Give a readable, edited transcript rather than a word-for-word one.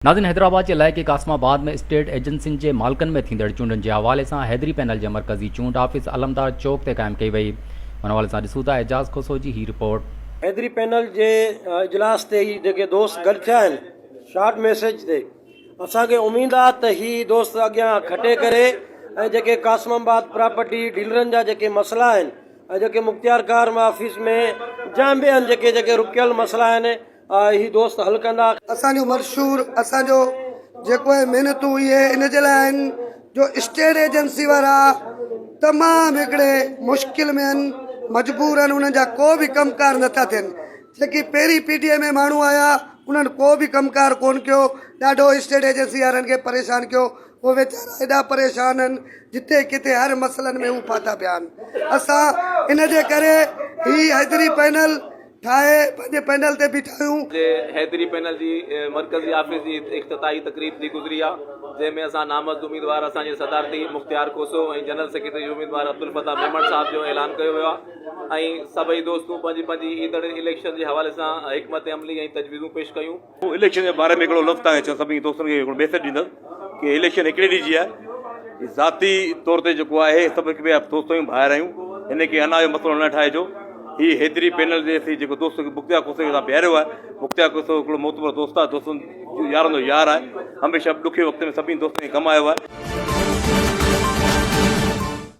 ناظرين حيدرآباد جي علائقي قاسم آباد ۾ اسٽيٽ ايجنسين جي مالڪن ۾ ٿيندڙ چونڊن جي حوالي سان حيدري پينل جي مرڪزي چونڊ آفيس علمدار چوڪ تي قائم ڪئي وئي ان حوالي سان ڏسون ٿا اعجاز کوسو جي هي رپورٽ. حيدري پينل جي اجلاس تي هي جيڪي دوست گڏ ٿيا آهن شارٽ ميسيج تي اسان کي اميد آ ته هي دوست اڳيان کٽي ڪري ۽ جيڪي قاسم آباد پراپرٽي ڊيلرن جا جيڪي مسئلا آهن ۽ جيڪي مختيارڪار آفيس ۾ جام به آهن جيڪي جيڪي رڪيل مسئلا آهن هي دوست حل ڪندا. اسان جو منشور اسان جو جيڪو اهي محنتون اهي ان جي لاء آهن جو اسٽيٽ ايجنسي وارا تمام هڪڙي مشڪل ۾ آهن مجبور آهن انهن جا ڪو به ڪم ڪار نٿا ٿين جيڪي پهرين پي ڊي ايم ۾ ماڻهو آيا انهن ڪو به ڪم ڪار ڪون ڪيو ڏاڍو اسٽيٽ ايجنسي وارن کي پريشان ڪيو هو ويچارا ايڏا پريشان آهن جتي ڪٿي هر مسئلن ۾ هو ڦاٿا پيا آهن اسان ان جي ڪري هي حيدري پينل ٺاهي پنهنجي پينل تي بيٺا آهيون. جي حيدري پينل جي مرڪزي آفيس جي افتتاحي تقريب ٿي گذري آ جنهن ۾ اسان نامزد اميدوار اسان جي صدارتي مختيار کوسو ۽ جنرل سيڪريٽري جي اميدوار عبدالفتاح ميمڻ صاحب جو اعلان ڪيو ويو آ ۽ سڀئي دوستون پنهنجي پنهنجي ايندڙ اليڪشن جي حوالي سان حڪمت عملي ۽ تجويزون پيش ڪيون. اليڪشن جي باري ۾ هڪڙو لفظ توهان کي چوان سڀني دوستن کي هڪڙو ميسيج ڏيندس ڪي اليڪشن هڪڙي ڏينهن جي آهي ذاتي طور تي جيڪو آهي سڀ هڪ ٻئي جا دوست آهيون ڀائر آهيون هن کي انا جو مسئلو نه ٺاهجو هي حيدري پينل جي سي جيڪو دوست مختيار کوسي کي اسان بيهاريو آهي مختيار کوسو هڪڙو معتبر دوست آهي دوستن يارن جو يار آهي هميشه ڏکي وقت ۾ سڀني دوستن کي ڪم آيو آهي.